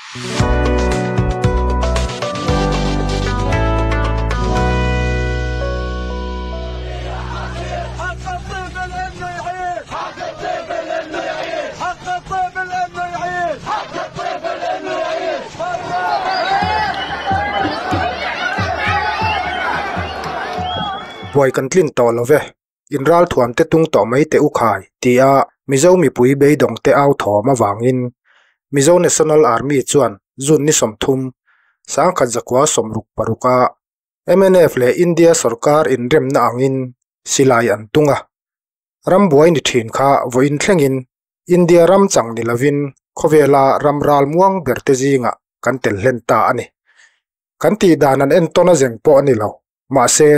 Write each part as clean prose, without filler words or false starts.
Buai kan tlin tawh lo ve, in ralthuam te tung tawh mai teh u khai tia Mizo mipui beidawng te au thawm avangin Mizo National Army chuan June ni 30, 1966 a mnf leh India sorkar inremna angin silai an tung a, rambuai ni thin kha vawiin thlengin India ram chang ni lovin khawvela ram ral muang ber te zingah kan tel hlen ta a ni. Kan tih dan an entawn a zeng pawh a ni lo. Mahse,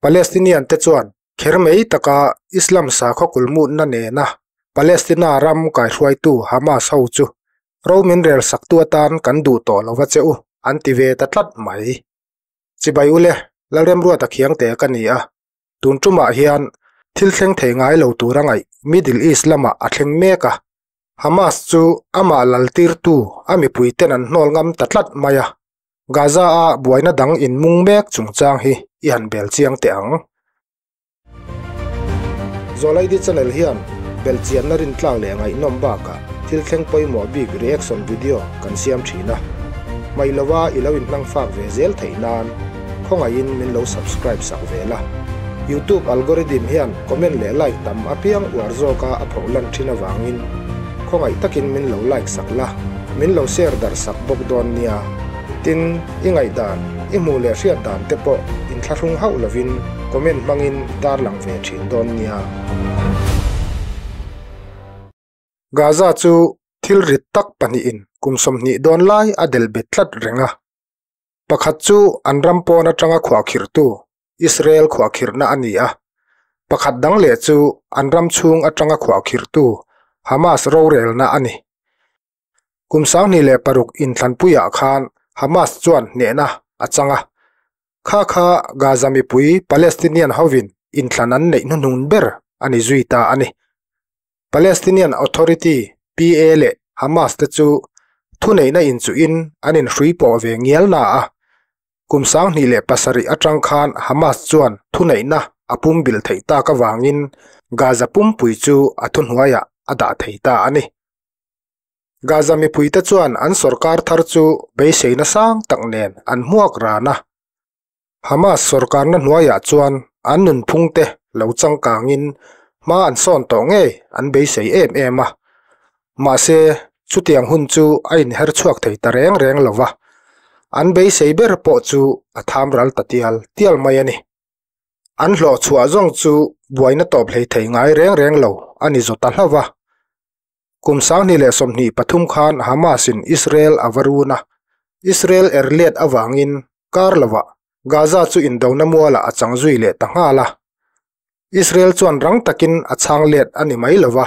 Palestinian te chuan kher mai taka Islam sakhaw kulmutna nena Palestina ram kaihruaitu Hamas ho chu ro min rel saktu atan kan duh tawh lo va che u an ti ve ta tlat mai. Chibai ule, Lalremruata Khiangte ka ni a, tun tumah hian thil thleng thei ngai lo tur a ngaih Middle East lamah a thleng mek a, Hamas chu amah laltirtu a mipuiten an hnawl ngam ta tlat mai a, Gaza-a buaina dang inmung mek chungchang hi i han bel chiang teh ang. Zawlaidi channel hian belchianna rintlak leh ngaihnawm bakah thil thleng pawimawh bik reaction video kan siam thin a, hmaih lova i lo inhmang fak ve zel theih nan khawngaihin min lo subscribe sak ve la. Youtube algorithm hian comment leh like tam apiang uar zawka a phoh lan thin avangin khawngaih takin min lo like sak la, min lo share darh sak bawk dawn nia. Tin, i ngaihdan, i hmuh leh hriat dan te pawh inthlahrung hauh lovin comment hmangin darlang ve thin dawn nia. Gaza chu thil rit tak pahnihin kum 20 dawn lai a del bet tlat reng a. Pakhat chu an ram pawn atanga khuahkhirhtu Israel khuahkhirhna a ni a, pakhat dang leh chu an ram chhung atanga khuahkhirhtu Hamas rorelna a ni. Kum 2006 inthlanpuiah khan Hamas chuan hnehna a chang a, kha kha Gaza mipui Palestinian hovin inthlan an neih hnuhnun ber a ni zui ta a ni. Palestinian Authority, PA, leh Hamas te chu thuneihna inchuhin an inhrui pawh ve ngial na a, kum 2007 atang khan Hamas chuan thuneihna a pumbilh theih tak avangin Gaza pumpui chu a thuhnuaiah a dah thei ta a ni. Gaza mipuite chuan an sorkar thar chu beiseina sang tak nen an hmuak ran a. Hamas sorkarna hnuaiah chuan an nunphungte lo changkangin hma an sawn tawh ngei an beisei em em a. Mahse, chutiang hun chu a inher chhuak thei ta reng reng lo va, an beisei ber pawh chu a tham ral ta tial tial mai a ni. An hlawh chhuah zawng chu buaina tawp hlei thei ngai reng reng lo a ni zawt ta hlauh va. Kum 2023 khan Hamas-in Israel a va run a, Israel er let avangin kar lovah Gaza chu indona mualah a chang zui leh ta nghal a. Israel chuan rang takin a chhang let a ni mai lova,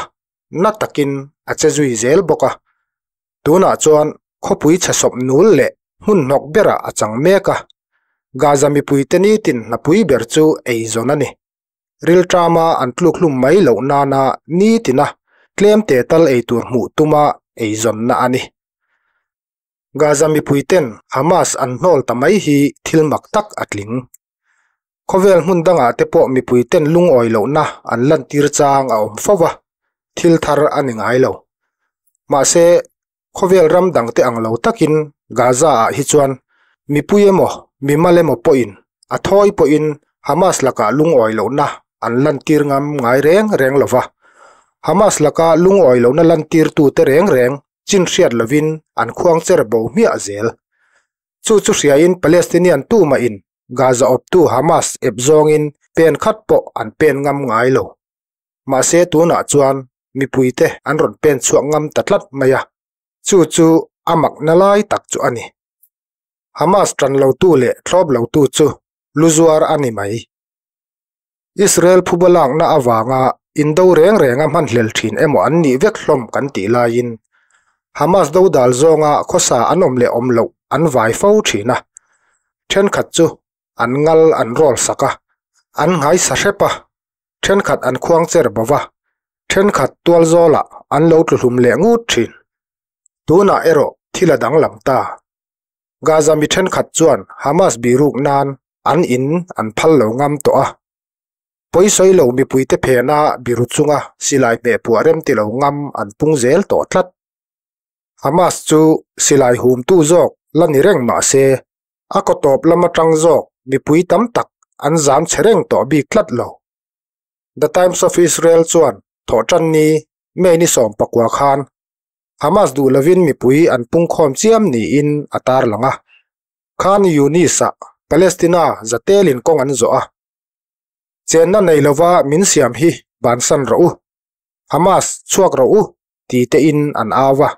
na takin a che zui zel bawk a. Tunah chuan khawpui chhe sawp nul leh hmun hnawk berah a chang mek a. Gaza mipuite nitin hnapui ber chu eizawn a ni. Rilṭama an tluk hlum mai loh nana nitina tlem te tal ei tur hmuh tuma eizawnna a ni. Gaza mipuiten Hamas an hnawl ta mai hi thil mak tak a tling. Khawvel hmun dangah te pawh mipuiten lungawi lohna an lantir chang a awm fo va, thil thar a ni ngai lo. Mahse, khawvel ram dangte ang lo takin Gaza-ah hi chuan mipui emaw mimal emaw pawhin a thawi pawhin Hamas lakah lungawi lohna an lantir ngam ngai reng reng lo va. Hamas laka lungawi lohna lantirtute reng reng chin hriat lovin an khuang cher bo hmiah zel. Chu chu hriain Palestinian tumahin Gaza awptu Hamas ep zawngin pen khat pawh an pen ngam ngai lo. Mahse tunah chuan mipuite an rawn pen chhuak ngam ta tlat mai a, chu chu a makna lai tak chu a ni. Hamas tan lotu leh thlawp lotu chu lu zuar a ni mai. Israel phuba lakna avanga indo reng renga hmanhlel thin emaw an nih vek hlawm kan tih laiin Hamas do dal zawnga khawsa an awm leh awm loh an vai fo thin a, thenkhat chu an ngal an rawl sak a, an nghaisa hrep a, thenkhat an khuang cher bo va, thenkhat tual zawlah an lo tluhlum leh ngut thin. Tunah erawh thil a danglam ta. Gaza mi thenkhat chuan Hamas biruk nan an in an phal lo ngam tawh a. Pawisawi lo mipuite phena biru chunga silai hmeh puah rem ti lo ngam an pung zel tawh tlat. Hamas chu silai humtu zawk la ni reng mah se, a kaw tawp lam atang zawk mipui tam tak an zam chhe reng tawh bik tlat lo. The Times of Israel chuan Thawhtanni, May ni 19 khan Hamas duh lovin mipui an pungkhawm chiam niin a tarlang a. Khan Younis-ah Palestina zatelin kawng an zawh a. Chenna nei lova min siam hi bansan rawh u, Hamas chhuak rawh u ti tein an au a.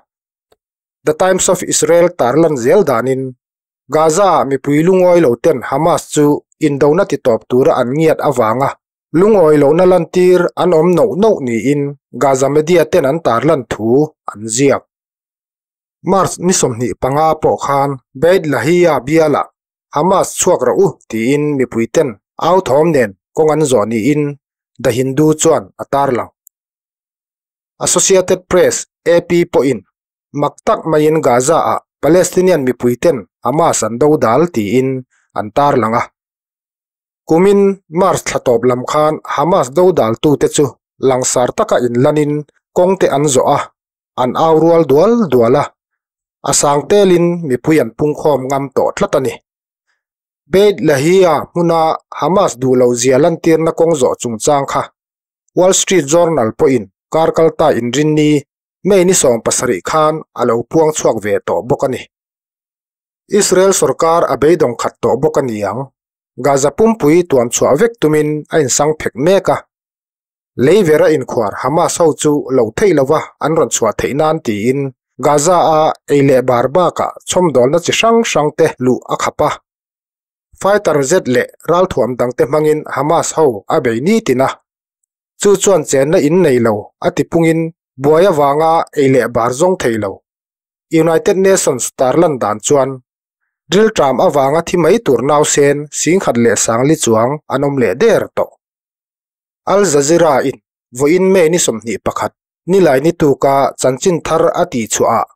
The Times of Israel tarlan zel danin Gaza-ah mipui lungawi lo ten Hamas chu indona titawp tura an ngiat avanga lungawi lohna lantir an awm noh noh niin Gaza media ten an tarlan thu an ziak. March ni 25 pawh khan Beit Lahia bialah Hamas chhuak rawh u tiin mipui ten au thawm nen kawng an zawh niin The Hindu chuan a tarlang. Associated Press, AP, pawhin mak tak maiin Gaza-ah Palestinian mipui ten Hamas an do dal tiin an tarlang a. Kumin March thla tawp lam khan Hamas do daltute chu langsar taka inlanin kawng te an zawh a, an au rual dual dual a, a sang telin mipui an pungkhawm ngam tawh tlat a ni. Beit Lahia hmuna Hamas duh loh zia lantirna kawng zawh chungchang kha Wall Street Journal pawhin kar kalta inrinni May ni 17 khan a lo puang chhuak ve tawh bawk a ni. Israel sorkar a beidawng khat tawh bawk a ni ang. Gaza pumpui tuam chhuah vek tumin a insang phek mek a. Lei vera inkhuar Hamas ho chu lo theih lova an rawn chhuah theih nan tiin Gaza-a ei leh bar bakah chhawmdawlna chi hrang hrang te luh a khap a. Fighter jet leh ralthuam dangte hmangin Hamas ho a bei nitin a. Chu chuan chenna in nei lo a tipungin buai avanga ei leh bar zawng thei lo. United Nations tarlan dan chuan rilṭam avanga thi mai tur nausen 10,000 leh 40,000 chuang an awm leh der tawh. Al Jazeera in vawiin May ni 21, nilai ni tuka chanchin thar a tih chhuahah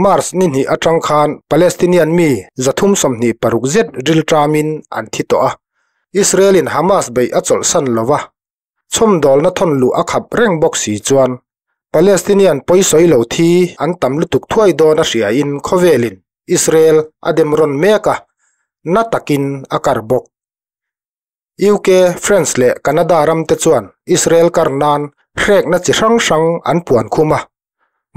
March ni hnih atang khan Palestinian mi 326 zet rilṭamin an thi tawh a, Israel in Hamas beih a chawlhsan lova, chhawmdawlna thawn luh a khap reng bawk si chuan Palestinian pawisawi lo thi an tam lutuk thuai dawn a hriain khawvelin Israel a dem rawn mek a, na takin a kar bawk. UK, France leh Canada ram te chuan Israel kar nan hrekna chi hrang hrang an puan khum a.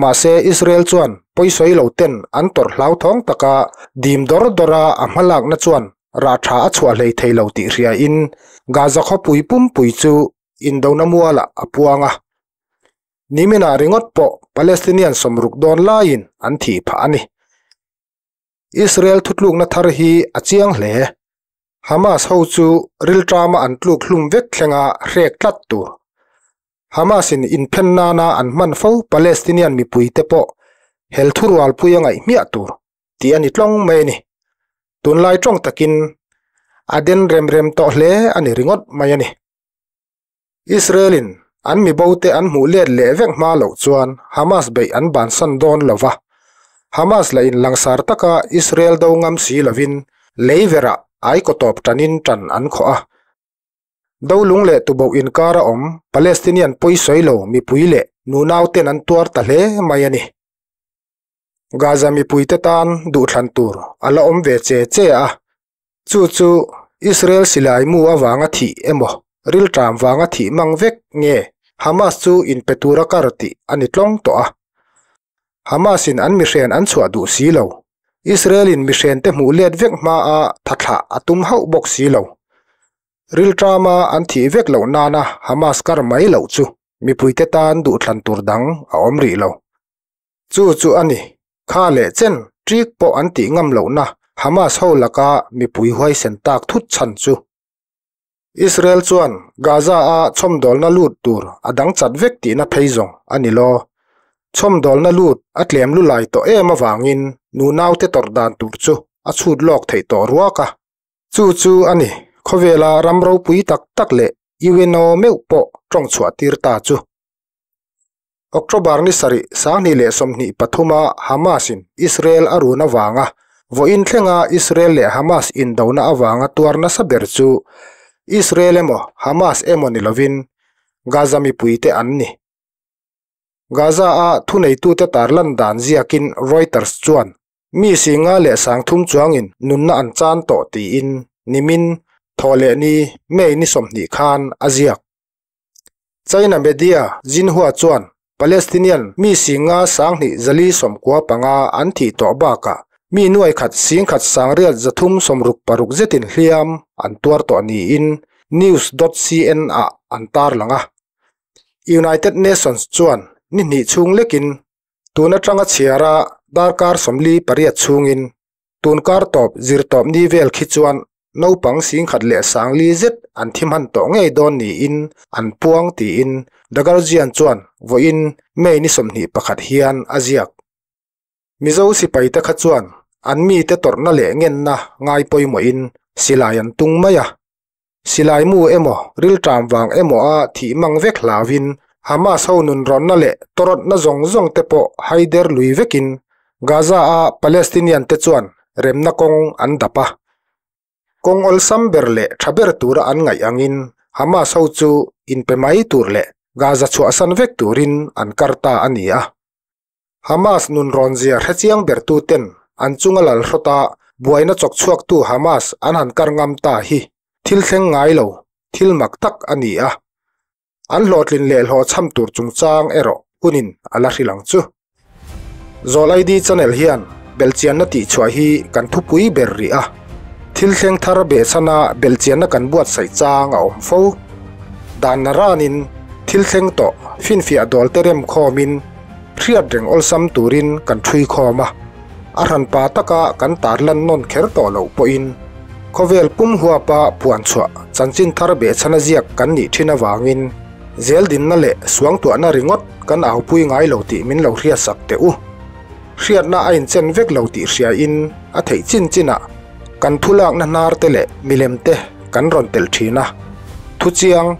Mahse Israel chuan pawisawi lo ten an tawrh hlauthawng taka dim dawr dawra a hmalakna chuan rah tha a chhuah hlei thei lo tih hriain Gaza khawpui pumpui chu indona mualah a puang a. Niminah ringawt pawh Palestinian 60 dawn laiin an thih phah a ni. Israel thutlukna thar hi a chiang hle. Hamas ho chu rilṭama an tluk hlum vek thlenga hrek tlat tur. Hamas in inphen nana an hman fo Palestinian mipuite pawh hel thurualpui a ngaih hmiah tur tih a ni tlawng mai a ni. Tunlai tawng takin a den rem rem tawh hle a ni ringawt mai a ni. Israel in an mibote an hmuh let leh vek hma loh chuan Hamas beih an bansan dawn lo va. Hamas la in langsar taka Israel do ngam si lovin lei verah ai kaw tawp tanin tan an khawh a. Dolung leh tuboh inkar a awm Palestinian pawisawi lo mipui leh nunau ten an tuar ta hle mai a ni. Gaza mipuite tan duhthlan tur a la awm ve che che a, chu chu Israel silai mu avanga thih emaw rilṭam vanga thih mang vek nge Hamas chu inpe tura kar tih a ni tlawng tawh a. Hamas in an mihren an chhuah duh si lo. Israel in mihrente hmuh let vek hmaa thathlah a tum hauh bawk si lo. Rilṭama an thih vek loh nana Hamas kar mai loh chu mipuite tan duhthlan tur dang a awm rih lo. Chu chu a ni, kha leh chen ṭik pawh an tih ngam lohna Hamas ho laka mipui huaisen tak thut chhan chu. Israel chuan Gaza-a chhawmdawlna lut tur a dang chat vek tihna phei zawng a ni lo. Chhawmdawlna lut a tlem lulai tawh em avangin nunaute tawrh dan tur chu a chhut lawk theih tawh ruak a. Chu chu a ni, khawvela ram ropui tak tak leh UNO meuh pawh tawng chhuah tir ta chu. October ni sarih 2023 a Hamas-in Israel a run avanga vawiin thlenga Israel leh Hamas indona avanga tuar nasa ber chu Israel emaw Hamas emaw ni lovin Gaza mipuite an ni. Gaza-a thuneitute tarlan dan ziakin Reuters chuan Mi singa leh sangthum chuangin nunna an chan tawh tiin nimin thaw leh ni May ni 20 khan a ziak. China media Xinhua chuan Palestinian mi singa 24 95 an thih tawh bakah mi nuaikhat 10 8 366 zetin hliam an tuar tawh niin news.cn ah an tarlang a. United Nations chuan ni hnih chhung lekin Tun atanga chhiara darkar 48 chhungin tunkar tawp zirtawp ni vel khi chuan naupang 10,000 leh 4,000 zet an thi hman tawh ngei dawn niin an puang tiin The Guardian chuan vawiin May ni 21 hian a ziak. Mizo sipaite kha chuan an mite tawrhna leh ngenna ngai pawimawhin silai an tung mai a. Silai mu emaw, rilṭam vang emaw a thih mang vek hlauhin Hamas ho nunrawnna leh tawrawtna zawng zawng te pawh haider lui vekin Gaza-a Palestinian te chuan remna kawng an dap a. Kawng awlsam ber leh tha ber tura an ngaih angin Hamas ho chu inpe mai tur leh Gaza chhuahsan vek turin an kar ta a ni a. Hamas nunrawnzia hrechiang bertuten an chunga lal hrawta buaina chawk chhuaktu Hamas an han kar ngam ta hi thil thleng ngai lo, thil mak tak a ni a. An hlawhtlin leh hlawhchham tur chungchang erawh hunin a la hrilh ang chu. Zawl ID channel hian belhchianna tihchhuah hi kan thupui ber rih a. Thil thleng thar behchhana belhchianna kan buatsaih chang a awm fo. Dan ranin thil thleng tawh finfiah dawl te rem khawmin hriat reng awlsam turin kan thui khawm a, a hranpa taka kan tarlan nawn kher tawh loh pawhin khawvel pum huapa puan chhuah chanchin thar behchhana ziak kan nih thin avangin zel dinna leh suangtuahna ringawt kan aupui ngai lo tih min lo hriatsak teh u. Hriatna a inchen vek lo tih hriain a theih chin chinah kan thulakna hnar te leh milem te kan rawn telh thin a. Thuchiang,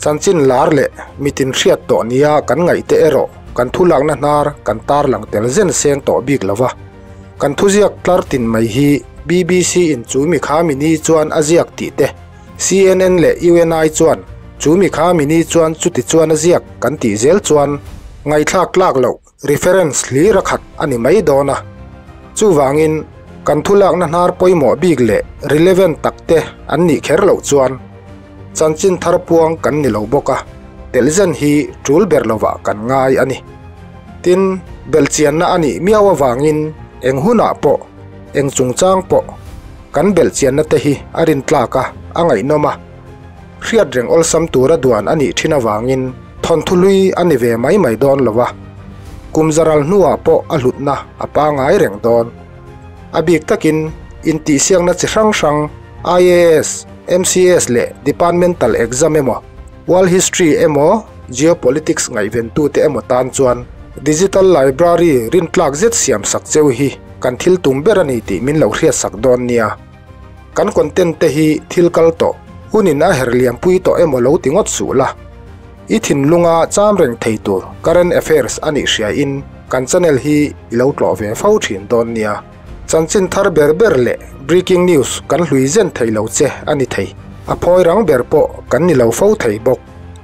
chanchin lar leh mitin hriat tawh nia kan ngaihte erawh kan thulakna hnar kan tarlang tel zen seng tawh bik lo va. Kan thuziak tlar tin mai hi BBC in chu mi kha mi ni chuan a ziak tih te, CNN leh UNI chuan chu mi kha mi ni chuan chuti chuan a ziak kan tih zel chuan ngaihthlak tlak loh reference hlir a khat a ni mai dawn a. Chuvangin, kan thulakna hnar pawimawh bik leh relevant tak te an nih kher loh chuan chanchin thar puang kan ni lo bawk a, telzen hi tul ber lovah kan ngai a ni. Tin, belhchianna a nih miau avangin eng hunah pawh, eng chungchang pawh kan belhchianna te hi a rintlak a, a ngaihnawm a. Hriat reng awlsam tura duan a nih thin avangin thawnthu hlui a ni ve mai mai dawn lo a, kum zaral hnuah pawh a hlutna a pangai reng dawn. A bik takin intihsiakna chi hrang hrang IAS, MCS leh Departmental Exam emaw, World History emaw, Geopolitics ngaihventute emaw tan chuan Digital Library rintlak zet siamsak cheu hi kan thil tum ber a ni tih min lo hriatsak dawn nia. Kan content te hi thil kal tawh, hunin a her liampui tawh emaw lo ti ngawt suh la. I thinlunga cham reng thei tur current affairs a nih hria in kan channel hi i lo tlawh ve fo thin dawn nia. Chanchin thar ber ber leh breaking news kan hlui zen thei lo che a ni thei. A phawi rang ber pawh kan ni lo fo thei bawk.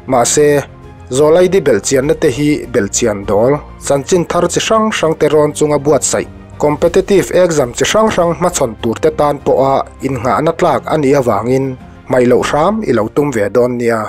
Mahse, Zawlaidi belhchianna te hi belhchian dawl, chanchin thar chi hrang hrang te rawn chunga buatsaih, competitive exam chi hrang hrang hmachhawn tur te tan pawha innghahna tlak a nih avangin hmaih loh hram i lo tum ve dawn nia.